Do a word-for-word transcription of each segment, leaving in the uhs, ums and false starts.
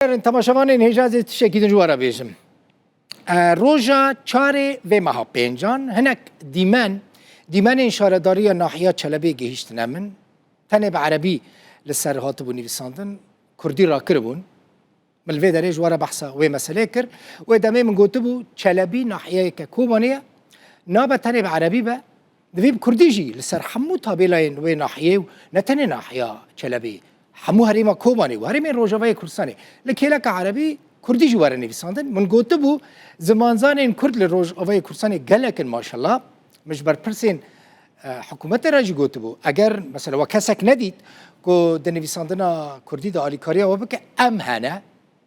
Temaşevanên hêja ez ê tiştekî din ji we re bêjim. E, roja çarê vê meha pêncan hinek dîmen, dîmenên şaredariya nahiya Çelebê gihîştine min. Tenê bi erebî li ser hatibû nivîsandin, kurdî rakiribûn. Min li vê derê ji we re behsa wê meselê kir. Wê demê min gotibû, Çelebî nahiyeyeke Kobanê ye. Nabe tenê bi erebî be. Divê bi kurdî jî li ser hemû tabêlayên wê nahiyê û ne tenê nahiya Çelebî, hemû herêma Kobanê û herêmên Rojavayê Kurdistanê li kêleka erebî kurdî jî were nivîsandin. Min gotibû, zimanzanên kurd li Rojavayê Kurdistanê gelek in maşallah. Min ji berpirsên, e, hikûmetê re jî gotibû, eger mesela we kesek nedît ku di nivîsandina kurdî de alîkariya we bike, em hene.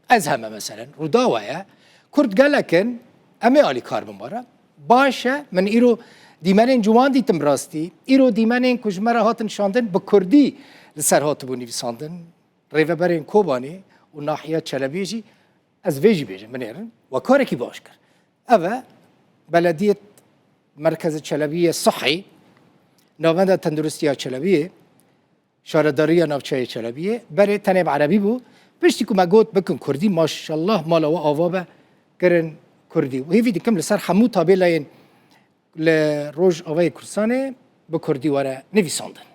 Ez heme meselen, Rûdaw heye. Kurd gelek in, em ê alîkar bin we re. Baş e, min îro dîmenên ciwan dîtim rastî. Îro dîmenên ku ji me re hatin şandin bi kurdî li ser hatibû nivîsandin. Rêveberên Kobanê û nahiya Çelebiyê jî, ez vê jî bêjim, binêrin, we karekî baş kir. Ev e, belediyê Merkezi Çelebiyê Sihî, Navenda Tenduristiya Çelebiyê, Şaredariya Navçeyê Çelebiyê, berê tenê bi erebî bû. Piştî ku me got bikin kurdî, maşallah mala we ava be, kirin kurdî. Û hêvî dikim li ser hemû tabêlayên li Rojavayê Kurdistanê bi kurdî were nivîsandin.